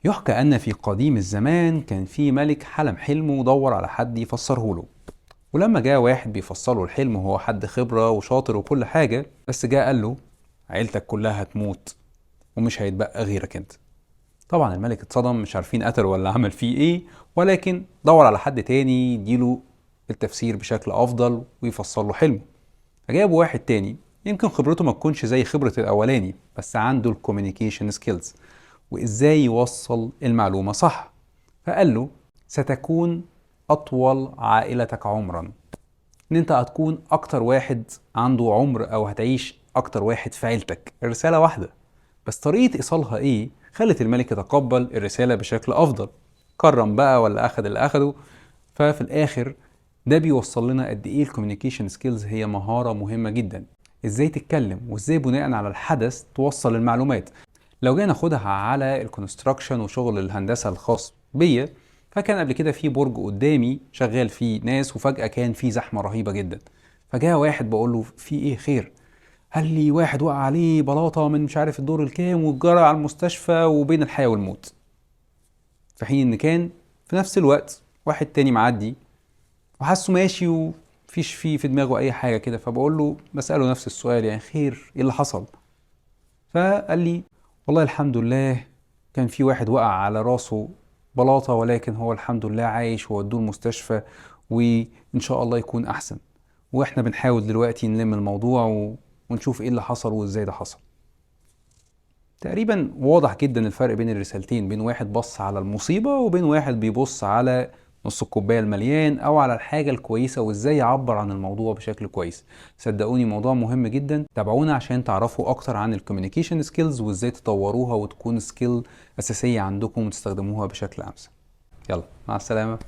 يحكى أن في قديم الزمان كان في ملك حلم حلمه ودور على حد يفسره له، ولما جاء واحد بيفسره الحلم وهو حد خبرة وشاطر وكل حاجة، بس جاء قال له عيلتك كلها هتموت ومش هيتبقى غيرك انت. طبعا الملك اتصدم، مش عارفين قتله ولا عمل فيه ايه، ولكن دور على حد تاني يديله التفسير بشكل افضل ويفسر له حلمه. فجابوا واحد تاني يمكن خبرته ما تكونش زي خبرة الاولاني، بس عنده ال communication skills وازاي يوصل المعلومة صح. فقال له ستكون اطول عائلتك عمرا، ان انت هتكون اكتر واحد عنده عمر او هتعيش اكتر واحد في عيلتك. الرسالة واحدة بس طريقة ايصالها ايه خلت الملك يتقبل الرسالة بشكل افضل. كرم بقى ولا اخد اللي اخده. ففي الاخر ده بيوصل لنا قد ايه ال communication skills هي مهارة مهمة جدا، ازاي تتكلم وازاي بناء على الحدث توصل المعلومات. لو جينا ناخدها على ال construction وشغل الهندسة الخاص بيا، فكان قبل كده في برج قدامي شغال فيه ناس، وفجأة كان في زحمة رهيبة جدا. فجاء واحد بقول له في ايه خير؟ قال لي واحد وقع عليه بلاطة من مش عارف الدور الكام واتجرى على المستشفى وبين الحياة والموت. في حين ان كان في نفس الوقت واحد تاني معدي وحاسه ماشي ومفيش فيه في دماغه اي حاجة كده، فبقول له بسأله نفس السؤال، يعني خير ايه اللي حصل؟ فقال لي والله الحمد لله كان في واحد وقع على راسه بلاطة، ولكن هو الحمد لله عايش وودوه المستشفى وإن شاء الله يكون أحسن، وإحنا بنحاول دلوقتي نلم الموضوع ونشوف إيه اللي حصل وإزاي ده حصل. تقريبا واضح جدا الفرق بين الرسالتين، بين واحد بص على المصيبة وبين واحد بيبص على نص الكوباية المليان أو على الحاجة الكويسة وإزاي يعبر عن الموضوع بشكل كويس. صدقوني موضوع مهم جدا، تابعونا عشان تعرفوا أكتر عن ال communication skills وإزاي تطوروها وتكون skill أساسية عندكم وتستخدموها بشكل أمثل. يلا مع السلامة.